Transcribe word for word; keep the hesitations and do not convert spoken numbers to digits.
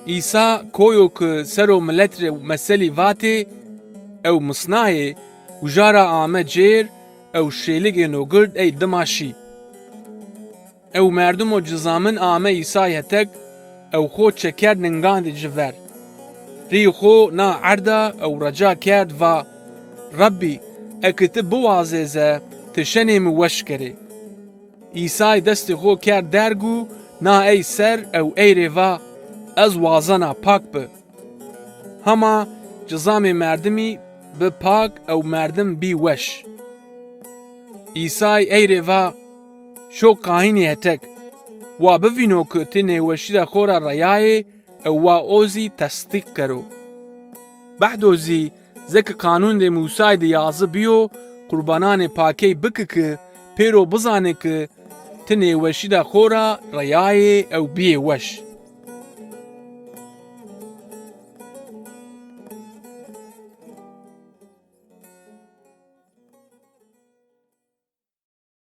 Îsa koyo ki ser o milet rê meselî vatê ew misnayê, uja ra ame cêr ew şêligê nogird ey dima şî. Ew merdimo cizamin ame Îsay hetek ew xo çekerd ningandê ci ver. Rî xo na erda ew reca kerd va, Rebbî, eki ti biwazê ze, ti şenê mi weş kerê. Îsay destê xo kerd derg û na ey ser ew ey rê va, Ez wazena, pak bi. Hema cizamê merdimî bi pak ew merdim bî weş. Îsay ey rê va, Şo kahînî hetek, wa bivîno ki ti nêweşîda xo ra reyayê ew wa o zî tesdîq kero. Behdo zî, zeki qanûndê Mûsay di yazî bîyo, qurbananê pakey biki ki pêro bizanê ki ti nêweşîda xo ra reyayê ew bîyê weş.